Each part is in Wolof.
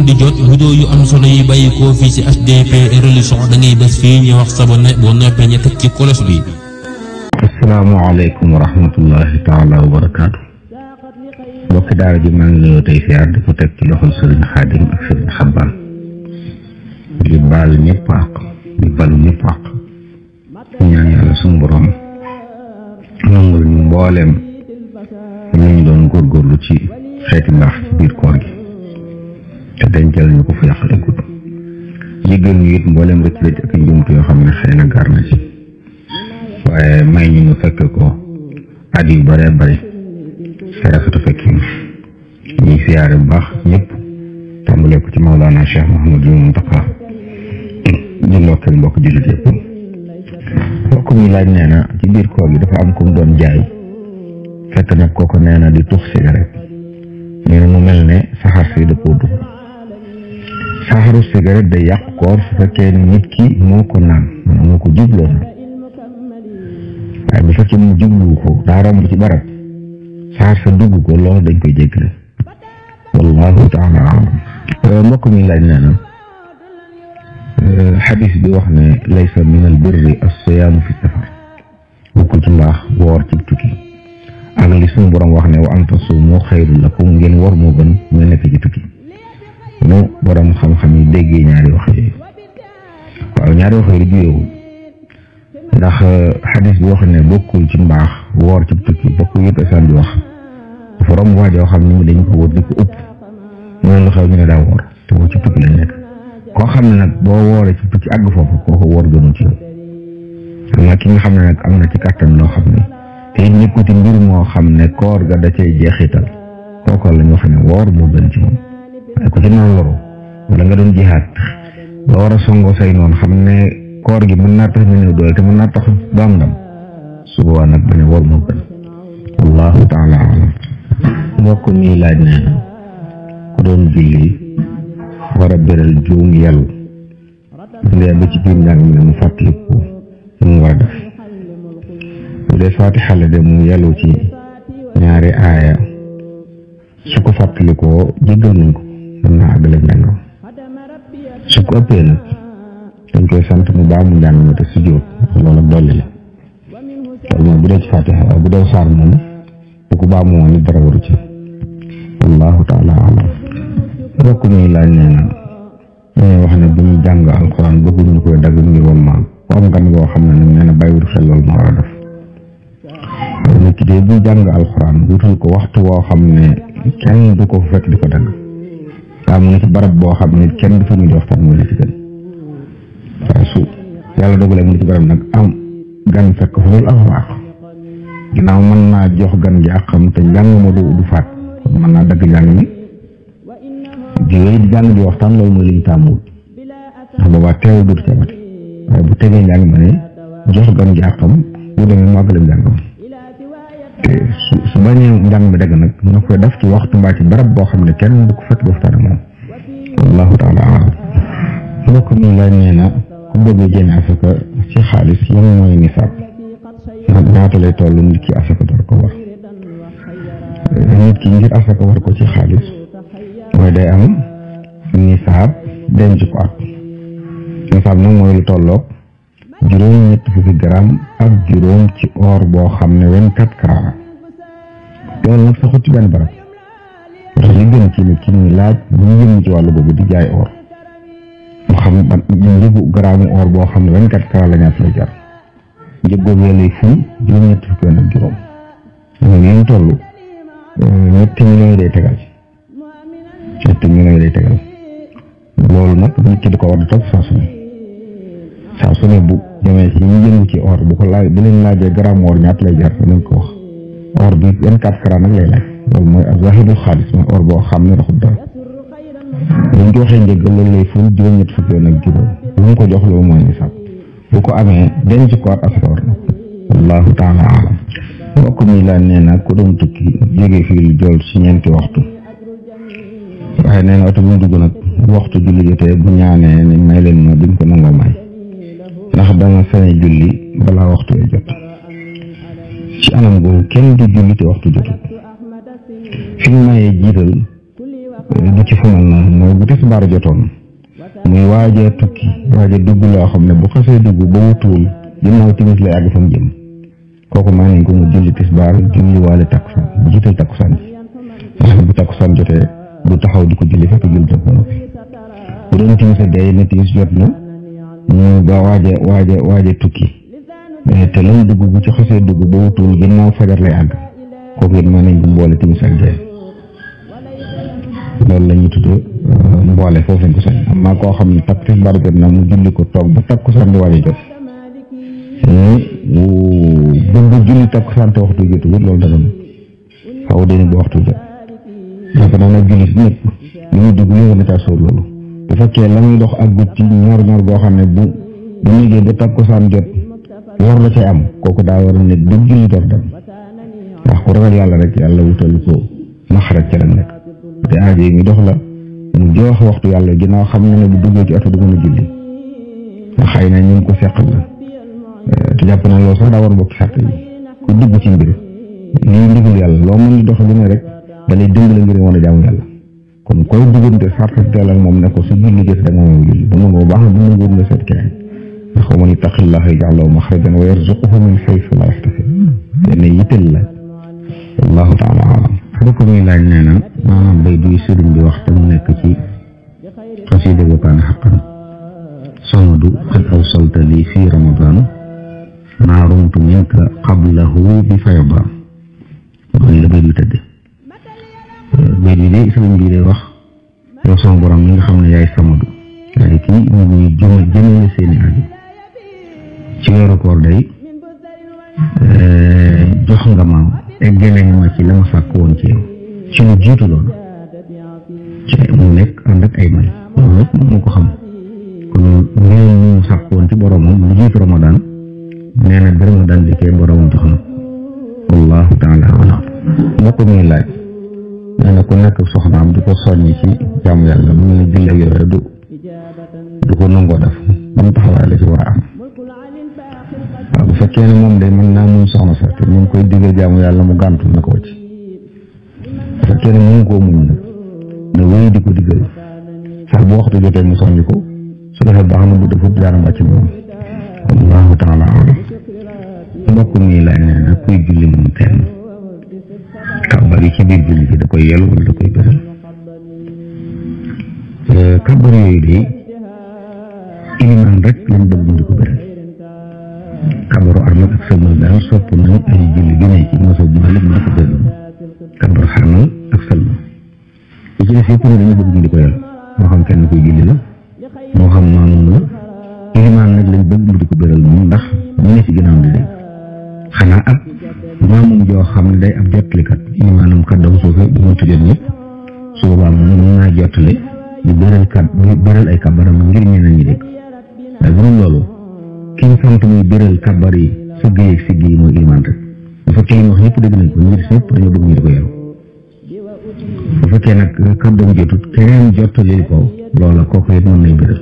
di jot vidéo yu am solo yi bàyyi ko fii ci HDP Religion da ngay bés fii ñu wax sabone boo noppee ñu teg ci kolos bi. asalaamaaleykum wa rahmatullahi taala wa barakaatu. mbokki daara ji maa ngi la tey siyaar di ko teg ci loxol sëriñ Xaadim ak sëriñ Xabbaan di baal ñëpp àq di balu ñëpp àq ñaan yàlla suñu borom nangul ñu mbooleem ñu doon góorgóorlu ci xeeti mbaax ci biir koor gi te dencal ñu ko fa yàq egut jéggal ñu it mbooleem rëcc rëcc ak njuumte yoo xam ne xëy na gar na ci waaye may ñu fekk ko at yu bare bare te rafetu fekk ñuy siyaare bu baax ñëpp tàmbalee ko ci Mawlana Cheikh Mouhamadou Mountakha di ndokkeel mbokk jullit yëpp. mbokk mi laaj nee na ci biir koor gi dafa am ku mu doon jaay fekk nag kooku nee na di tux cigarette nee na mu mel ne saxaar si da koo dugg. saxaru cigarette day yàq koor su fekkee ne nit ki moo ko naan moo ko jubloo na waaye bu fekkee mu jublu ko daa romb ci barab saxaar sa dugg ko loolu dañ koy jéggale wallahu taala alam. mbokk mi laaj nee na xadis bi wax ne laysa min al birri as-siyaamu fi safar bokkul ci mbaax woor ci tukki ak li suñu borom wax ne wa an tasuumu xayrun lakum ngeen woor moo gën nga nekk ci tukki nu borom xam-xam yi déggee ñaari wax yooyu waaw ñaari wax yooyu juyewul ndax xadis bi wax ne bokkul ci mbaax woor ci tukki bokkul yëpp esaan bi wax dafa romb waajoo xam ni dañ ko wóor di ko ëpp mu ne lu xew ñu ne daa woor te woo ci tukki lañ nekk koo xam ne nag boo wooree ci tukki àgg foofu kooku woor gënu ci yow am na ki nga xam ne nag am na ci kàttan loo xam ne te it nekkuti mbir moo xam ne koor ga da cay jeexital kooku la ñu wax ne woor moo gën ci moom waaye ku ci noonu loru wala nga doon jihaat ba war a songoo say noonu xam ne koor gi mën naa tax ñu néew doole te mën naa tax du am ndam su boobaa nag ba ne woor moo gën wallahu taala alam. mbokk mi laaj nee na ku doon julli war a beral juum yàlla ndee ba ci biir njàng mi ne mu fàttaliku mu war a def bu dee Faatiha la de mu yàllu ci ñaari aaya su ko fàttalikoo jéggal nañ ko mën naa àggale njàngam su ko ëppee nag dañ koy sant mu baax mu njàng mi te sujjóot loolu ak dolli la loolu mooy bu dee ci Faatiha bu dee saar moom bu ko baax mu woon dara waru ci wallahu taala alam. mbokk mi laaj nee na dañuy wax ne bu ñu jàng alxuraan bëgguñ ñu koy dagg ngir wal maam ku am gan goo xam ne nag nee na bàyyiwul xel loolu ma war a def nit ki de bu jàng alxuraan wutul ko waxtu woo xam ne kenn du ko fekk di ko dagg daa mu ne ci barab boo xam ne kenn du fa ñu di waxtaan mooy li ci gën waaye su yàlla dogalee mu ne ci barab nag am gan fekk fa loolu am wax ginnaaw mën naa jox gan gi ak xam te njàng ma du faat kon mën naa dagg njàng mi di wéy di jàng di waxtaan loolu mooy li ñu tàmmuwul ndax boobaa teewul dootu ci amati waaye bu tegee njàng ma ne jox gan gi àqam bu demee mu àggale njàng ma te su bañee njàng mi dagg nag na koy def ci waxtu mbaa ci barab boo xam ne kenn du ko fekk di waxtaan ak moom wallahu taala alam. mbokk mi laaj nee na ku bëgg génne asaka ci xaalis yan mooy nisaab ñaata lay toll nit ki asaka door ko war nit ki ngir asaka war ko ci xaalis mooy day am nisaab denc ko at nisaab nag mooy lu tolloog juróom ñett fukki gramme ak juróom ci or boo xam ne 24 carats loolu nag saxut ci benn barab ndax li gën ci nit ki muy laaj bu ñu jëm ci wàllu boobu di jaay or mu xam ban njëgu gramme or boo xam ne 24 carats la ñaata la jar njëg googu lay ful juróom ñett fukki ak juróom moom yi ñu toll ñetti millions yi day tegal ñetti millions yi day tegal loolu nag nit ki di ko war di topp saa su ne bu demee ci ñu jënd ci or bu ko laaj bu leen laajee gramme or ñaata lay jar nañ ko wax or bi 24 carats nag lay laaj loolu mooy az-zahidul xaalis mooy or boo xam ne raxul dara buñ ko waxee njëgg loolu lay ful juróom-ñett fukki yoon ak juróom bu mu ko jox loolu mooy nisaab bu ko amee denc ko at asaka war na wallahu taala alam. mbokk mi laa nee na ku doon tukki jógee fii lu jool ci ñeenti waxtu waaye nee na oto bu mu dugg nag waxtu julli jotee bu ñaanee ne may leen ma duñ ko nangoo may ndax dana sañ julli balaa waxtu wee jot ci anam googu kenn du julli te waxtu jotul fi mu mayee jiital du ci fumal na mooy bu tisbaar jotoon muy waajee tukki waaje dugg loo xam ne bu xasee dugg ba wutuwul ginnaaw timis lay àgg fa mu jëm kooku maa nañ ko mu julli tisbaar julli waale takkusaan jiital takkusaan ndax bu takkusaan jotee du taxaw di ko julli fekk julli jot ba noppi bu doon timis a day ne timis jot na mu ba waaje tukki te lam dugg bu ci xasee dugg ba wutuwul ginnaaw fajar lay àgg kooku it maa nañ ko mboole timis ak dee loolu la ñuy tuddee mboole foofu lañ ko sañ amma koo xam ne takk tisbaar jot na mu julli ko toog ba takkusaan di waaje jot bëgg julli takkusaan te waxtu jotugul loolu dara xaw deni ba waxtu jot naka naa nag julli si ñëpp li muy dugg ñu war na caa sóor loolu bu fekkee la muy dox ak gut ci ñor boo xam ne bu ñëgee ba takkusaan jot war la cay am kooku daa war a nekk du julli door dem ndax ku ragal yàlla rek yàlla wutal ko maxraj ca la nekk te aajo yi mi dox la mu jox waxtu yàlla ginnaaw xam na ne bu duggee ci oto du mën a julli ndax xëy na ñu ngi ko seqal la te jàpp na loolu sax daa war a bokk sàrt yi ku dugg ci mbir lii ndigal yàlla loo mën di dox lu ne rek da lay dimbale ngir mën a jaamu yàlla kon koy duggante sartanteel ak moom ne ko su julli jot da nga moom julli ba mu baax na bu mu nga seet keneen ndax wa man yattaqillaha yaj'al lahu maxrajan wa yarzuqhu min haythu la yahtasib ne yitteel la wallahu taala alam ko muy laaj nee na maanaam bay duy sëriñ bi wax te mu nekk ci xasida bu kaana xaqan samadu qad awsalta lii fii ramadan maa rumtu minka qablahu bi fayda loolu la bay du tëdde bay bi de sëriñ bi day wax yow sama borom mi nga xam ne yaay samadu yaa di kii ñu ñuy jëmale seeni aju ci weeru koor day jox nga ma eggale nga ma ci la ma sàkk woon ci yow ci lu jiitu loolu ci mu nekk ànd ak ay may loolu yëpp moo ko xam kon loolu mu sàkk woon ci boromam lu jiitu ramadan nee na bi ramadan dikkee boromam jox na wallahu taala alam mbokk muy laaj nee na ku nekk soxnaam di ko soññi ci jaamu yàlla mu ne julli ak yooyu du ko nangoo def man taxawaay la ci war a am waaw bu fekkee ne moom day mën naa muñ soxna sax te ñu ngi koy digal jaamu yàlla mu gàntul na ko wacc bu fekkee ne mënu koo muñ nag ne wéy di ko digal sax bu waxtu jotee mu soññ ko su defee baax na bu defut dara wàcc moom wallahu taala alam mbokk mi laaj nee na kuy julli moom kenn kàbbar yi ci biir julli bi da koy yel wala da koy bëral kàbbar yooyu de ilimaan rek lañ bëgg mu di ko bëral kabaru armal ak sëlmal daal sopp nañ ay julli gi ne ci masab Maalik na ko bëral kabaru armal ak sëlmal li ci def yëpp ne dañu bëgg ñu di ko yel moo xam kenn kuy julli la moo xam maamum la ilimaan nag lañ bëgg mu di ko bëral moom ndax ñu ne ci ginnaaw di dégg xanaa ab maamum joo xam ne day ab jottalikat ilimaanam kàddoom suufe bu mu tëjoon ñëpp su boobaa moom mën naa jottale di bëral ay kabaram ngir ñeneen ñi dégg waaye bu dul loolu ki ñu sant muy bëral kabar yi sëgg yi sigg yi mooy ilimaan rek bu fekkee ñu wax ñëpp dégg nañ ko ñu gis ñëpp dañoo bëgg ñu di ko yelu bu fekkee nag kàddoom jotut keneen jottalil ko loola kooku it mën nay bëral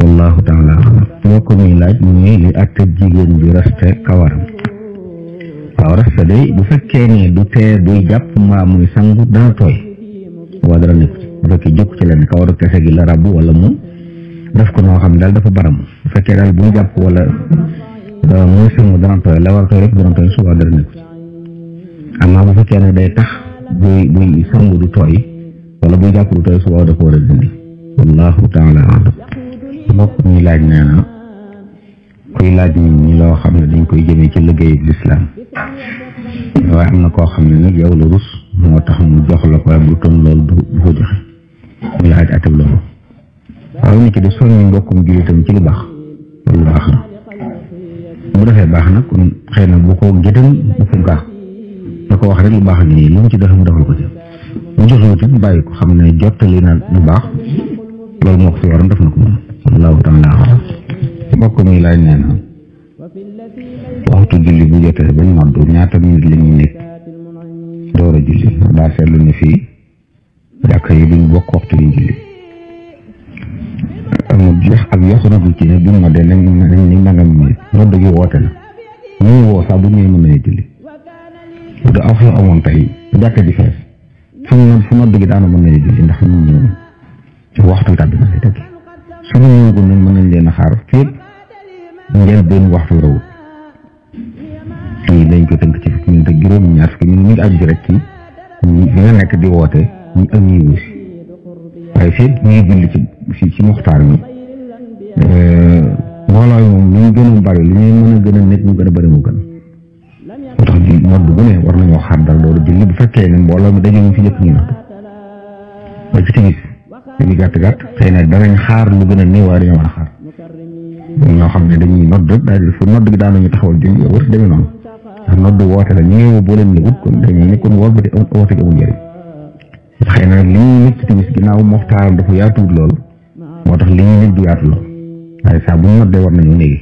wallahu taala alam moo ko muy laaj muy li àtte jigéen bi raste kawaram waaw raste day bu fekkee ne du tee buy jàpp mbaa muy sangu dana tooy waa dara nekku ci bu fekkee jokk ci leen kawaru kese gi la rabb wala mu def ko noo xam ne daal dafa baram bu fekkee daal buy jàpp wala muy sangu dana tooy la war a tooy rek dana tooy su waa dara nekku ci amaa bu fekkee ne day tax buy sangu du tooy wala buy jàpp du tooy su waa dafa war a dindi wallahu taala alam mbokk ñi laaj nee na kuy laaj nit ñi loo xam ne dañ koy jëmee ci liggéeyu lislaam waaye am na koo xam ne nag yow la rus moo tax mu jox la ko waaye bu toon loolu du ko joxe mu laaj atib loolu waaw nit ki di soññi mbokkum jullitam ci lu baax loolu baax na bu defee baax na kon xëy na bu ko gëtam bu ko gaa da ko wax rek lu baax nii lu mu ci def mu defal ko ci mu joxlu ci bàyyi ko xam ne jottali na lu baax loolu moo ko fi waroon def na ko moom wallahu taala alam mbokk mi laaj nee na waxtu julli bu jotee bañ noddu ñaata minute la ñuy nekk door a julli daa seetlu ne fii jàkka yi duñ bokk waxtu yu julli amul jeex ak yoxanagul ci ne buñ noddee nañ nangam minute nodd gi woote la ñuy woo sax bu ñuy mën nañu julli bu da aw xew amoon tey jàkka ji fees fu nodd gi daana mën nañu julli ndax ñu ñëw ci waxtu tàbbi na si tekki suñu ñëwagul nag mën nañ leen a xaar fépp ngeen benn waxtu rawut dañ ko tënk ci fukki minute ak juróom ñaar fukki minute ñu aju rek ci fi nga nekk di woote ñu ak ñuy wusi waaye fépp ñu ngi julli ci muxtaar mi mbooloo moom lu ñu gën a bari lu ñuy mën a gën a nekk ñu gën a bari mu gën moo tax di nodd bu ne war nañoo xaar dal loolu julli bu fekkee ne mbooloo mi dañu fi njëkk ñu nodd ba ci timis dañuy gàtt xëy na danañ xaar lu gën a néew waaye dañoo war a xaar ñoo xam ne dañuy nodd rek daal di fu nodd gi daanañu taxawal julli yow wër demee noonu ndax nodd woote la ñu ngi woo boo leen ñëwut kon dañuy ne kon woote gi amul njëriñ xëy na li ñuy nit ci timis ginnaaw moxtaaram dafa yaatuwut lool moo tax li ñuy nit du yaatu lool waaye saa bu ñu noddee war nañu néegi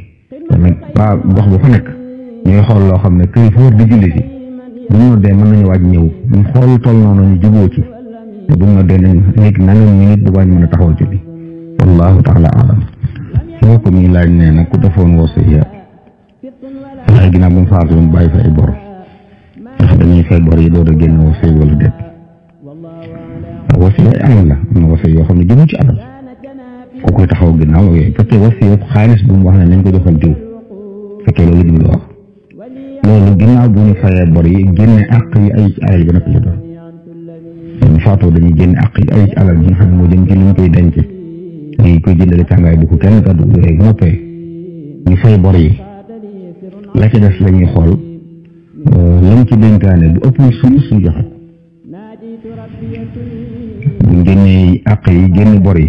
kon nag waa gox bu fa nekk ñuy xool loo xam ne këy fa war di julli si bu ñu noddee mën nañu waaj ñëw buñ xool toll noonu ñu juboo ci te bu ñu noddee nañ nekk nangam minute bu baax ñu mën a taxawal julli wallahu taala alam moo ko muy laaj nee nag ku defoon wasiya waaye ginnaaw bu mu faatu mu bàyyi fa ay bor ndax dañuy fay bor yi door a génn wasiya wala déet wasiya ay alal la am na wasiya yoo xam ne jëmu ci alal ku koy taxaw ginnaaw yooyu fekkee wasiya xaalis bu mu wax ne nañ ko joxal diw fekkee loolu jublu wax loolu ginnaaw bu ñu fayee bor yi génne àq yi ay ci alal bi nag la doon ñu faatoo dañuy génne àq yi ay ci alal bi nga xam ne moo jëm ci li ñu koy denc ñu koy jëndale càngaay bu ko kenn gàddu yooyu bu noppee ñu fay bor yi la ci des la ñuy xool lam ci dénkaane bu ëpp suñu joxe bu génnee àq yi génn bor yi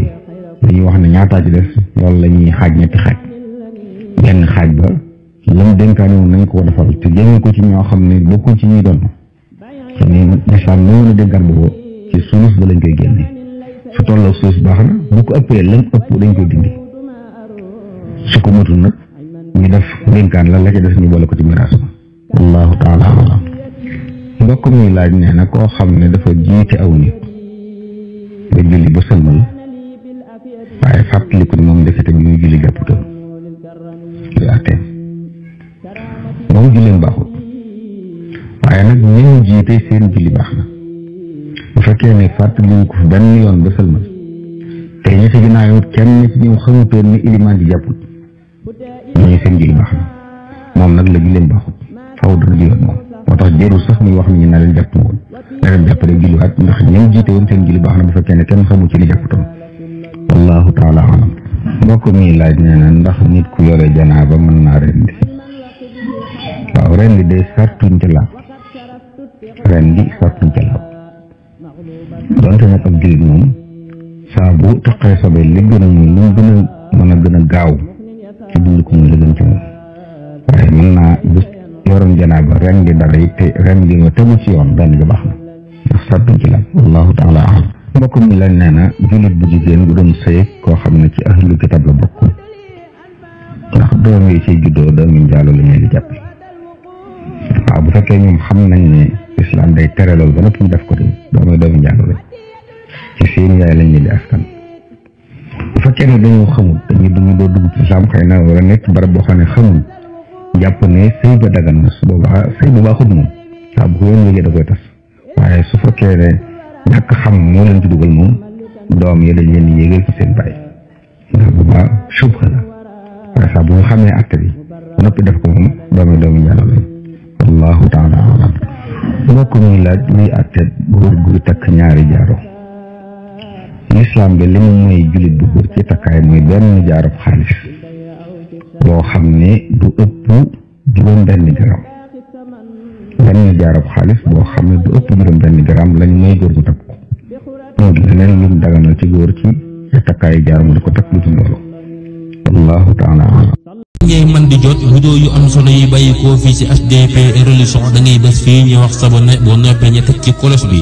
dañuy wax ne ñaataa ci des loolu la ñuy xaaj ñetti xaaj benn xaaj ba lam dénkaane woon nañ ko defal te génn ko ci ñoo xam ne bokkul ci ñuy doon xam ne lislaam noo mën a dénkaan boobu ci suus ba lañ koy génne su tolloo suus baax na bu ko ëppee lam ëpp dañ koy dindi su ko matul nag ñu def dénkaan la ca des ñu boole ko ci miraas ma wallahu taala alam mbokk mi laaj nee na koo xam ne dafa jiite aw nit ba julli ba sëlmal waaye fàttaliku ni moom ndekete bi muy julli jàpputoon luy àtteem moom julleen baaxut waaye nag ñi jiite seen julli baax na bu fekkee ne fàttaliku ko fi benn yoon ba sëlmal te ñi ci ginnaaw kenn ci ñoom xamutoon ni ilimaan ji jàpput ñooñu seen julli baax na moom nag la julleen baaxut faw dana julliwaat moom moo tax jërul sax muy wax ni ñu naa leen jàpp woon na leen jàpp rek julliwaat ndax ñoom jiite woon seen julli baax na bu fekkee ne kenn xamu ci li jàpputoon wallahu taala alam mbokk mi laaj nee na ndax nit ku yore janaaba mën naa rendi waaw rendi de sartuñ ca laab rendi sartuñ ca laab donte nag ab jullit moom saa bu taqee sobe li gën a muy lu mu gën a gën a gaaw ci dund ko muy la gën ci moom waaye mën naa bu yoroon janaaba rendi dara yi te rendi nga tegu ci yoon rendi ga baax na ndax sartuñ ci laab wallahu taala alam mbokk mi lañ nee na jullit bu jigéen bu doon sëy koo xam ne ci ahlu kitab la bokk ndax doom yi ciy juddoo doomi njaalo la ñuy di jàpp waaw bu fekkee ñoom xam nañ ne islam day tere loolu ba noppi ñu def ko de doomi njaalo la ci seen yaay lañ leen di askan bu fekkee ne dañoo xamul dañuy doo dugg ci islam xëy na wala nekk barab boo xam ne xamul jàpp ne sëy ba dagan na su boobaa sëy bu baaxut moom saa bu ko yoon yëgee da koy tas waaye su fekkee ne ñàkk xam moo leen ci dugal moom doom yi dañ leen di yéegal ci seen baay ndax bu baax subha la waaye sax bu nga xamee acte bi ba noppi def ko moom doomi njàllo lañ wallahu taala alam mbokk muy laaj luy acte góor guy takk ñaari jaaro lislaam bi li mu mooy jullit bu góor ci takkaay mooy benn jaarab xaalis boo xam ne du ëpp juróom benn gram benn jaarab xaalis boo xam ne du ëpp juróom benn gram lañ mooy góor gu takk moom leneen lu mu daganal ci góor ci takkaayu jaar mu di ko takk lu ci loolu wallahu taala alam ngay man di jot vidéo yu am solo yi bàyyi koo fii ci HDP religion da ngay bés fii ñu wax sabone boo noppee ñu teg ci kolos bi